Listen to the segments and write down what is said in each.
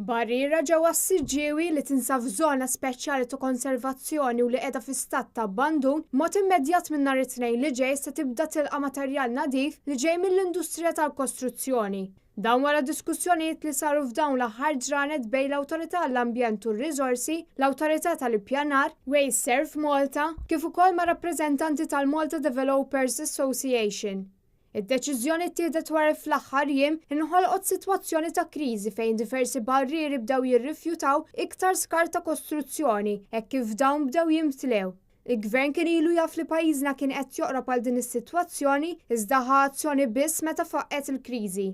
Barriera ġewwa s-Siġġiewi li tinsab f'żona speċjali ta' konservazzjoni u li qiegħda fi stat ta' abbandun, b'mod immedjat minn nhar it-Tnejn li ġej se tibda tilqa' materjal nadif li ġej mill-industrija tal-kostruzzjoni. Dan wara diskussjonijiet li saru f'dawn l-aħħar ġranet bejn l-Awtorità għall-Ambjent u r-Riżorsi, l-Awtorità tal-Ippjanar, WasteServ Malta, kif ukoll ma' rappreżentanti tal-Malta Developers Association. Id-deċiżjoni ttieħdet wara li fl-aħħar jiem inħolqot sitwazzjoni ta' kriżi fejn diversi barrieri bdew jirrifjutaw iktar skart ta' kostruzzjoni hekk kif dawn bdew jimtlew. Il-Gvern kien ilu jaf li pajjiżna kien qed joqrob għal din is-sitwazzjoni iżda ħa azzjoni biss meta faqqgħet il-kriżi.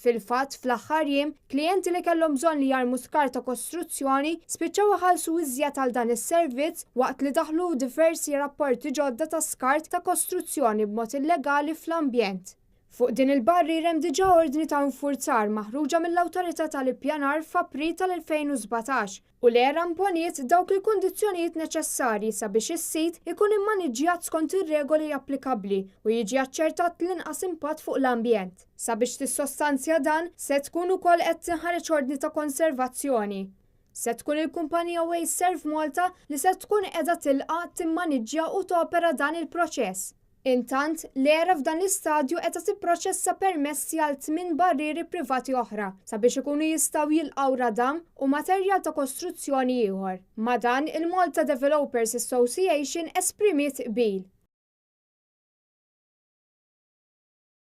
Fil-fatt, fl-aħħar jiem, klijenti li kellhom bżonn li jarmu skart ta' kostruzzjoni spiċċaw iħallsu iżjed għal dan is-servizz waqt li daħlu diversi rapporti ġodda ta' skart ta' kostruzzjoni b'mod illegali fl-ambjent. Fuq din il-barriera hemm diġà ordni ta' infurzar maħruġa mill-Awtorità tal-Ippjanar f'April tal-2017 u l-ERA imponiet dawk il-kundizzjonijiet neċessarji sabiex is-sit ikun immaniġġjat skont ir-regoli applikabbli u jiġi aċċertat l-inqas impatt fuq l-ambjent. Sabiex tissostanzja dan, se tkun ukoll qed tinħareġ ordni ta' konservazzjoni. Se tkun il-kumpanija WasteServ Malta li se tkun qiegħda tilqa', timmaniġġja u topera dan il-proċess. Intant, l-ERA f'dan l-istadju qiegħda tipproċessa permessi għal tminn barrieri privati oħra sabiex ikunu jistgħu jilqgħu radam u materjal ta' kostruzzjoni ieħor. Ma' dan, il-Malta Developers Association esprimiet qbil.